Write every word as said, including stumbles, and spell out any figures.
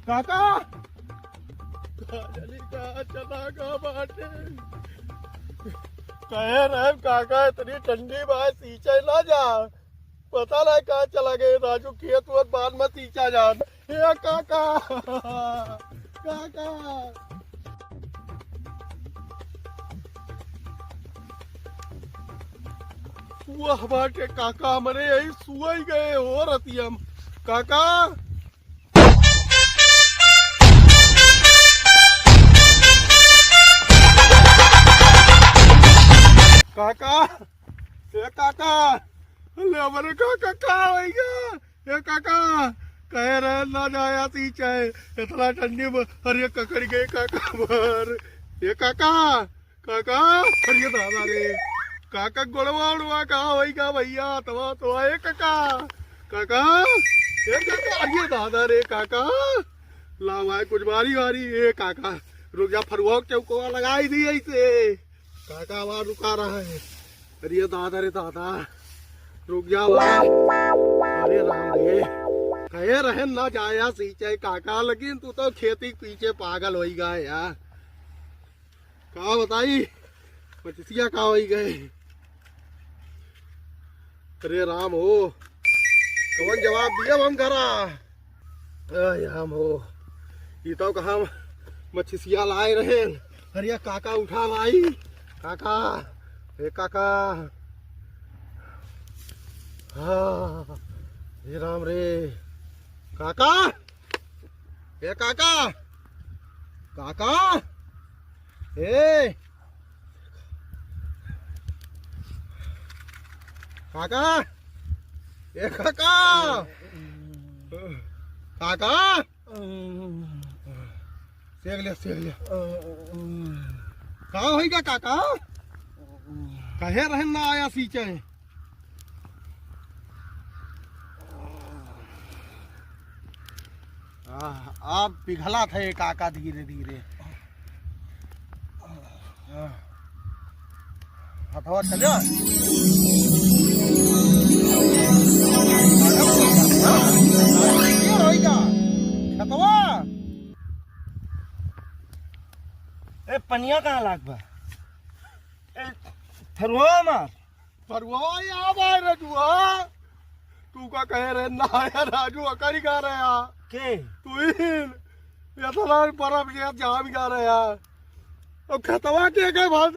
काका, का जानी कहाँ चला गवा बाटे। कहे रहे काका, इतनी ठंडी बा, सींचे ना जा। पता नहीं कहाँ चला गए राजू, खेत वेत बाद में सींचा जान। हे काका, काका। वाह बाटे काका, हमरे यही सुअई गए हो रतियम। काका, काका, ए काका, ले हमरे काका, का होइगा? ए काका, कहे रहे ना जाया सींचे, इतना ठंडी में, अरे ककड़ी गए काका मर। ए काका, काका, अरे दादा रे, काका गोड़वा उड़वा का होइगा भैया, तवा तो ए काका, काका, ए काका, अरे दादा रे काका, ला भाई कुछ बारी बारी, ए काका, रुक जा, फरुआ के चौकोवा लगाई दी ऐसे। काका आवाज रुका रहा है। अरे दादा रे दादा, रुक जा भाई। अरे राम रे, कहे रहे ना जाया सींचे काका, लेकिन तू तो खेती के पीछे पागल होइगा यार। का बताई, पचसिया का होई गए। अरे राम हो, कवन जवाब दिया हम घरा। अरे राम हो, ई तो कहा मछिसिया लाए रहे। अरे काका उठा भाई, काका, हे काका। हाँ, हे राम रे, काका, हे काका, काका, हे काका, ए काका, काका, सेक लिया, सेक लिया। का होइगा काका? कहे रहन ना आया सींचे। आह, अब पिघला था ये काका धीरे धीरे। आह, हथवा चल जा। ये होइगा, खेतवा। ए, पनिया कहाँ लाग बा? ए, फरुआ मार। फरुआ यहाँ बा रजुआ। तू का कहे रहे ना यार, राजू अकड़ी गा रहे यार। के? तू ही। इतना बर्फ के जाम गा रहे यार। अब खेतवा के गए भाई,